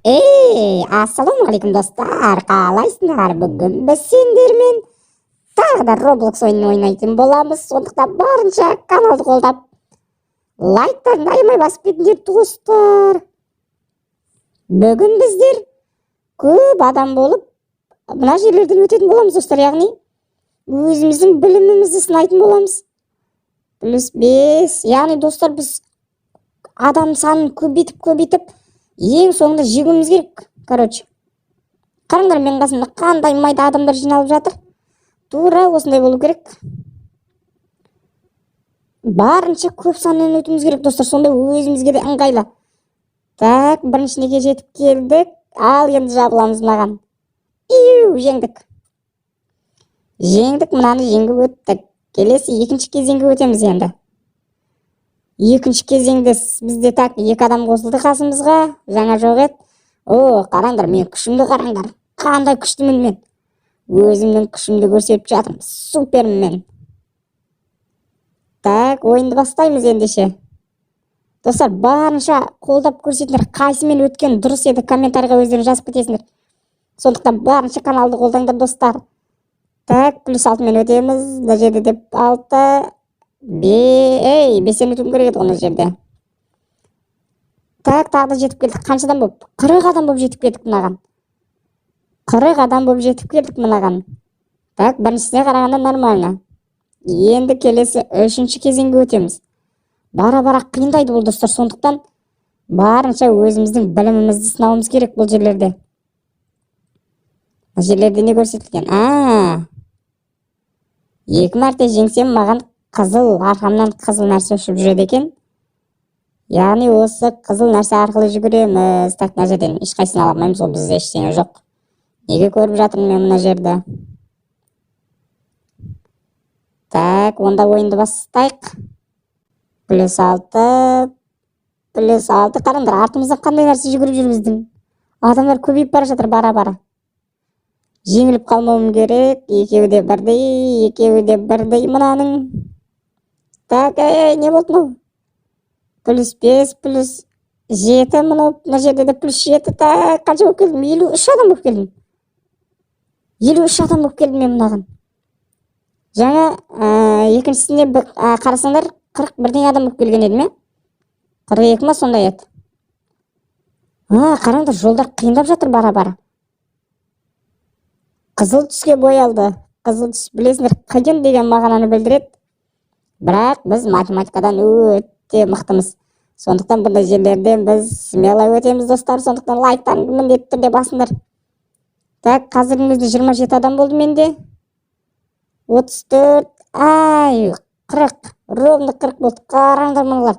Ей, ассалаумағалейкум, достар! Қалайсыңдар? Бүгін біз сендермен тағы да Roblox ойынын ойнайтын боламыз. Сондықтан барынша каналды қолдап, лайктарын аямай басып кетіңдер, достар. Бүгін біздер көп адам болып мына жерлерден өтетін боламыз, достар, яғни өзіміздің білімімізді сынайтын боламыз. +5, яғни, достар, біз адам санын көбейтіп, көбейтіп, ең соңында жеңуіміз керек. Короче, қараңдар, менің қасымда қандай майда адамдар жиналып жатыр. Тура осындай болу керек. Барынша көп саннан өтуіміз керек, достар, сонда өзімізге де ыңғайлы. Так, біріншінеге жетіп келдік. Ал енді жабыламыз мынаған. Иу, жеңдік, жеңдік, мынаны жеңіп өттік. Келесі екінші кезеңге өтеміз енді. Екінші кезеңде бізде, так, екі адам қосылды қасымызға, жаңа жоқ еді. О, қараңдар, мен күшімді қараңдар, қандай күштімін! Мен өзімнің күшімді көрсетіп жатырмын, супермін мен. Так, ойынды бастаймыз ендеше. Достар, барынша қолдап көрсетіңдер. Қайсымен өткен дұрыс еді, комментарийға өздерің жазып кетесіңдер. Сондықтан барынша каналды қолдаңдар, достар. Так, +6-мен өтеміз мына жерде деп. Алты, ей, бестен өтуім керек еді ғой мына жерде. Так, тағы да жетіп келдік. Қанша адам болып? 40 адам болып жетіп келдік мынаған. 40 адам болып жетіп келдік мынаған. Так, біріншісіне қарағанда нормально. Енді келесі үшінші кезеңге өтеміз. Бара бара қиындайды бұл, достар. Сондықтан барынша өзіміздің білімімізді сынауымыз керек бұл жерлерде. Мына жерлерде не көрсетілген? А, екі мәрте жеңсем, маған қызыл, арқамнан қызыл нәрсе ұшып жүреді екен. Яғни осы қызыл нәрсе арқылы жүгіреміз. Так, мына жерден ешқайсысын ала алмаймыз ғой, бізде ештеңе жоқ. Неге көріп жатырмын мен мына жерді? Так, онда ойынды бастайық. +6, +6. Қараңдар, артымыздан қандай нәрсе жүгіріп жүр! Біздің адамдар көбейіп бара жатыр бара бара. Жеңіліп қалмауым керек. Екеуі де бірдей, екеуі де бірдей мынаның. Так, ей, не болды мынау? +5, +7 мынау. Мына жерде де +7. Так, қанша болып келдім? 53 адам болып келдім. 53 адам болып келдім мен мынаған. Жаңа екіншісіне қарасаңдар, 40 бірдеңе адам болып келген едім, иә, 42 ма, сондай еді. А, қараңдар, жолдар қиындап жатыр бара бара. Қызыл түске боялды. Қызыл түс, білесіңдер, қиын деген мағынаны білдіреді. Бірақ біз математикадан өте мықтымыз, сондықтан бұндай жерлерден біз смело өтеміз, достар. Сондықтан лайктарыңды міндетті түрде басыңдар. Так, қазірдің өзінде 27 адам болды менде. 34, ай, 40, ровно 40 болды. Қараңдар, мыналар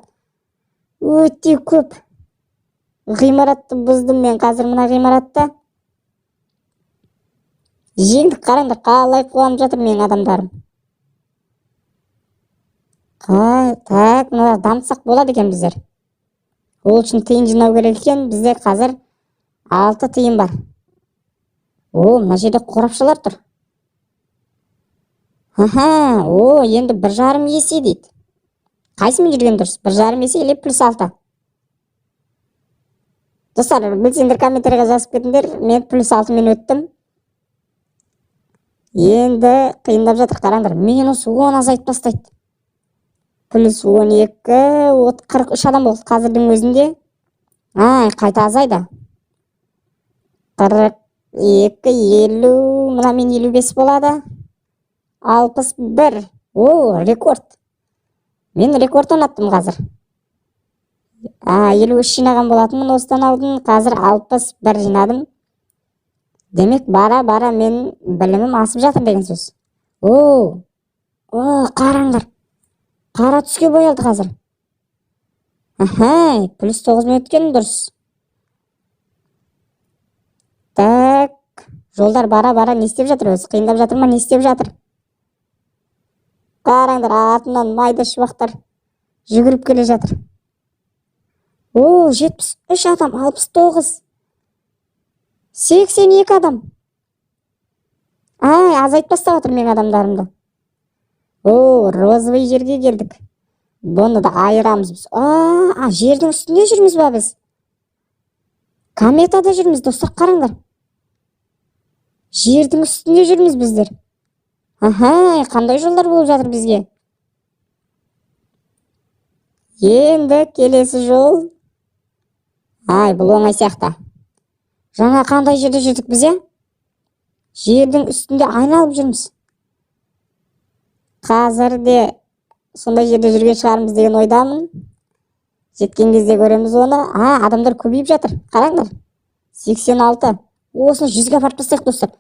өте көп. Ғимаратты бұздым мен қазір, мына ғимаратты. Жеңдік! Қараңдар, қалай қуанып жатыр менің адамдарым. Так, мыналарды дамытсақ болады екен біздер. Ол үшін тиын жинау керек екен. Бізде қазір алты тиын бар. О, мына жерде қорапшалар тұр. Аха, о, енді 1,5 есе дейді. Қайсымен жүрген дұрыс, 1,5 есе или +6? Достар, білсеңдер, комментарийға жазып кетіңдер. Мен +6-мен өттім. Енді қиындап жатыр, қараңдар, -10 азайтып тастайды. +12, от, 43 адам болды қазірдің өзінде. Ай, қайта азайды. 42, 50, мынамен 55 болады. 61. О, рекорд! Мен рекорд орнаттым қазір. А, 53 жинаған болатынмын осыдан алдын, қазір 61 жинадым. Демек, бара бара мен білімім асып жатыр деген сөз. О, о, қараңдар, қара түске боялды қазір. Аха, +9-мен өткен дұрыс. Так, жолдар бара бара не істеп жатыр өзі? Қиындап жатыр ма, не істеп жатыр? Қараңдар, артымнан майда шуақтар жүгіріп келе жатыр. О, 73 адам, 69, 82 адам. Ай, азайтып тастап жатыр менің адамдарымды. О, розовый жерге келдік. Бұны да айырамыз біз. А, жердің үстінде жүрміз ба біз? Кометада жүрміз, достар, қараңдар. Жердің үстінде жүрміз біздер. Аха, қандай жолдар болып жатыр бізге. Енді келесі жол. Ай, бұл оңай сияқты. Жаңа қандай жерде жүрдік біз, иә? Жердің үстінде айналып жүрміз. Қазір де сондай жерде жүрген шығармыз деген ойдамын. Жеткен кезде көреміз оны. А, адамдар көбейіп жатыр. Қараңдар. 86. Осыны 100-ге апарып тастайық, достар.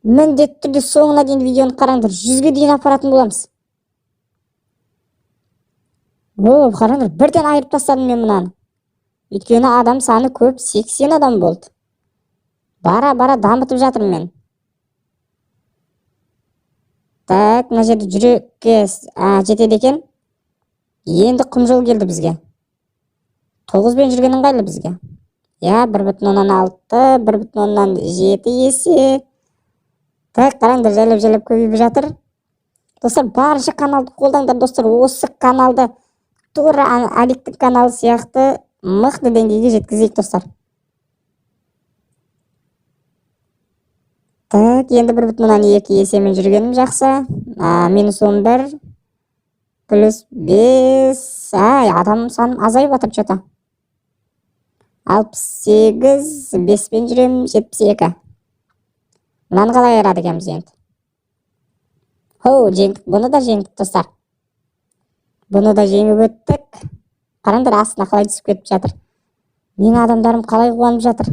Міндетті түрде соңына дейін видеоны қараңдар. 100-ге дейін апаратын боламыз. О, қараңдар, бірден айырып тастадым мен мынаны. Өйткені адам саны көп, 80 адам болды. Бара-бара дамытып жатырмын мен. Так, мына жерде жүрекке жетеді екен. Енді құм жол келді бізге. 9-бен жүрген ыңғайлы бізге. Я, 1,6, 1,7 есе. Так, қараңдар, жайлап-жайлап көбейіп жатыр. Достар, барынша каналды қолдаңдар, достар. Осы каналды тура Аликтің каналы сияқты мықты деңгейге жеткізейік, достар. Так, енді 1,2 есемен жүргенім жақсы. Минус 11, плюс 5. Ай, адам саным азайып жатыр чё-то. 68, 5-пен жүремін, 72. Мынаны қалай айырады екенбіз енді? Хоу, жеңдік, бұны да жеңдік, достар. Бұны да жеңіп өттік. Қараңдар, астына қалай түсіп кетіп жатыр. Менің адамдарым қалай қуанып жатыр.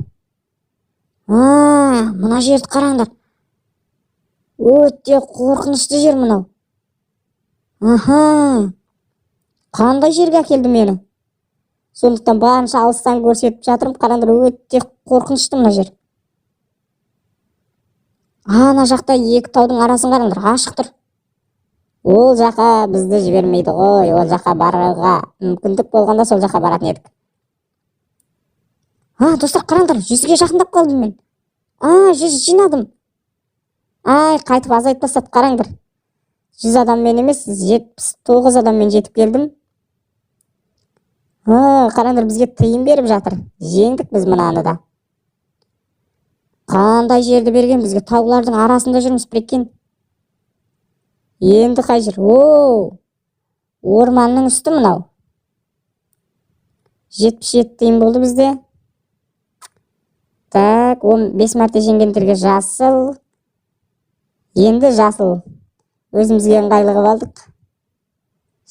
А, мына жерді қараңдар. Өте қорқынышты жер мынау. Аха. Қандай жерге әкелді мені? Сондықтан барынша алыстан көрсетіп жатырмын. Қараңдар, өте қорқынышты мына жер. Ана жақта екі таудың арасын қараңдар, ашық тұр. Ол жаққа бізді жібермейді ғой. Ол жаққа баруға мүмкіндік болғанда сол жаққа баратын едік. А, достар, қараңдар, 100-ге жақындап қалдым мен. А, 100 жинадым. Ай, қайтып азайтып тастады, қараңдар. 100 адаммен емес, 79 адаммен жетіп келдім. А, қараңдар, бізге тиын беріп жатыр. Жеңдік біз мынаны да. Қандай жерді берген бізге? Таулардың арасында жүрміз, прикинь. Енді қай жер? О, орманның үсті мынау. 77 тиын болды бізде. Так, 15 мәрте жеңгендерге жасыл. Енді жасыл. Өзімізге ыңғайлы қылып алдық.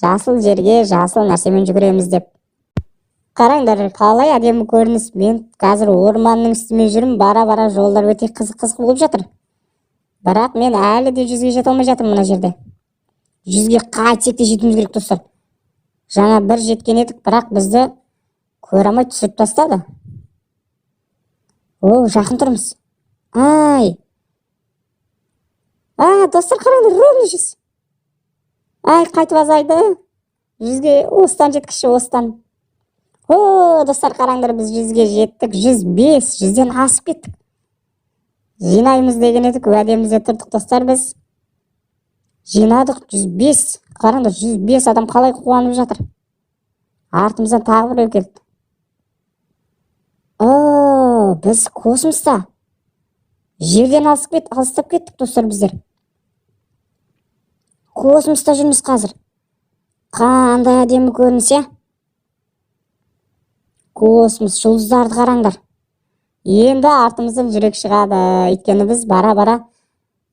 Жасыл жерге жасыл нәрсемен жүгіреміз деп. Қараңдар, қалай әдемі көрініс. Мен қазір орманның үстімен жүрмін, бара-бара жолдар өте қызық-қызық болып жатыр. Бірақ мен әлі де 100-ге жете алмай жатырмын мына жерде. 100-ге қайтсек те жетуіміз керек, достар. Жаңа бір жеткен едік, бірақ бізді көре алмай түсіріп тастады. О, жақын тұрмыз. Ай. А, достар, қараңдар, ровно 100. Ай, қайтып азайды. 100-ге осыдан жеткізші, осыдан. О, достар, қараңдар, біз 100-ге жеттік. 105, 100-ден асып кеттік. Жинаймыз деген едік, уәдемізде тұрдық, достар, біз. Жинадық 105. Қараңдар, 105 адам қалай қуанып жатыр. Артымыздан тағы біреу келді. О, біз космоста. Жерден алыстап кеттік, достар, біздер. Космоста жүрміз қазір. Қандай әдемі көрініс, иә? Космос, жұлдыздарды қараңдар. Енді артымыздан жүрек шығады. Өйткені біз бара-бара,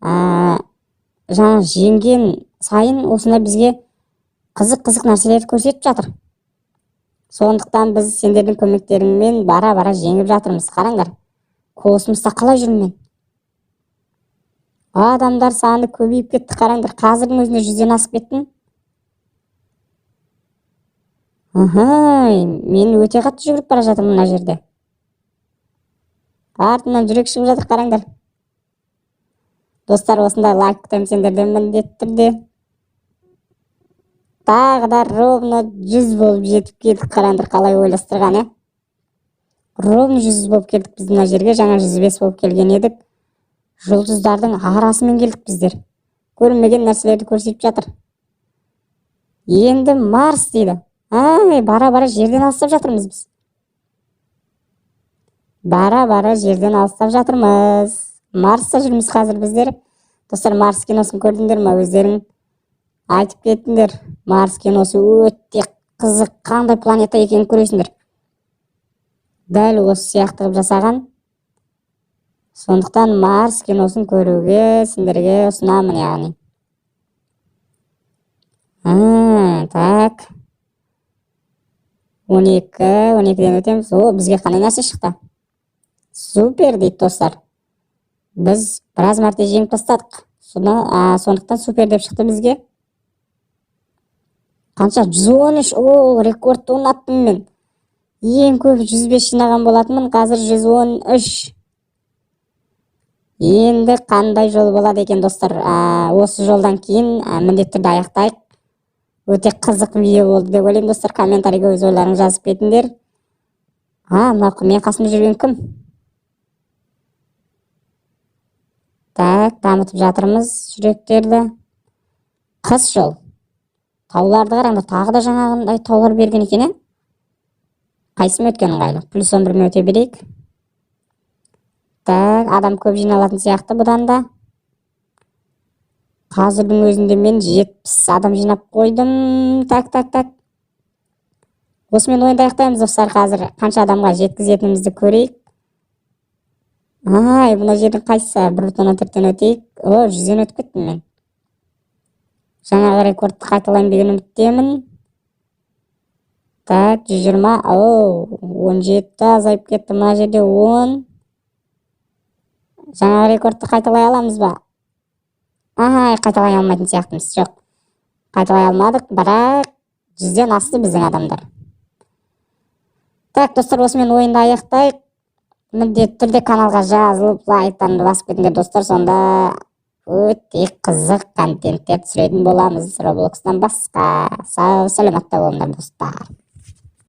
жаңа жеңген сайын осындай бізге қызық-қызық нәрселерді көрсетіп жатыр. Сондықтан біз сендердің көмектеріңмен бара-бара жеңіп жатырмыз. Қараңдар, космоста қалай жүрмін мен? Адамдар саны көбейіп кетті, қараңдар. Қазірдің өзінде 100-ден асып кеттім. Аха, мен өте қатты жүгіріп бара жатырмын мына жерде. Артымнан жүрек шығып жатыр, қараңдар. Достар, осындай лайк күтемін сендерден міндетті түрде. Тағы да ровно 100 болып жетіп келдік, қараңдар, қалай ойластырған, ә? Ровно 100 болып келдік біз мына жерге, жаңа 105 болып келген едік. Жұлдыздардың арасымен келдік біздер. Көрінмеген нәрселерді көрсетіп жатыр. Енді Марс дейді. Ай, бара-бара жерден алыстап жатырмыз біз. Бара бара жерден алыстап жатырмыз. Марста жүрміз қазір біздер. Достар, Марс киносын көрдіңдер ма? Өздерің айтып кеттіңдер. Марс киносы өте қызық, қандай планета екенін көресіңдер. Дәл осы сияқты қылып жасаған. Сондықтан Марс киносын көруге сендерге ұсынамын, яғни. Так. 12, 12-ден өтеміз. О, бізге қандай нәрсе шықты? Супер дейді, достар. Біз біраз мәрте жеңіп тастадық. Сондықтан супер деп шықты бізге. Қанша? 113. О, рекордты орнаттым мен. Ең көп 105 жинаған болатынмын, қазір 113. Енді қандай жол болады екен, достар? Осы жолдан кейін міндетті түрде аяқтайық. Өте қызық видео болды деп ойлаймын, достар. Комментарийге өз ойларыңды жазып кетіңдер. Мынау мен қасымда жүрген кім? Так, дамытып жатырмыз жүректерді. Қыс жол. Тауларды қараңдар, тағы да жаңағындай таулар берген екен, ә? Қайсымен өткен ыңғайлы? Плюс 11-мен өте берейік. Так, адам көп жиналатын сияқты бұдан да. Қазірдің өзінде мен 70 адам жинап қойдым. Так, так, так. Осымен ойынды аяқтаймыз, достар. Қазір қанша адамға жеткізетінімізді көрейік. Ай, мына жердің қайсысы? 1,4-тен өтейік. О, 100-ден өтіп кеттім мен. Жаңағы рекордты қайталаймын деген үміттемін. Так, 120. О, 17 азайып кетті. Мына жерде 10. Жаңағы рекордты қайталай аламыз ба? Ай, қайталай алмайтын сияқтымыз. Жоқ. Қайталай алмадық, бірақ 100-ден асты біздің адамдар. Так, достар, осымен ойынды аяқтайық. Міндетті түрде каналға жазылып, лайктарыңды басып кетіңдер, достар. Сонда өте қызық контенттер түсіретін боламыз Роблокстан басқа. Сау саламатта болыңдар, достар.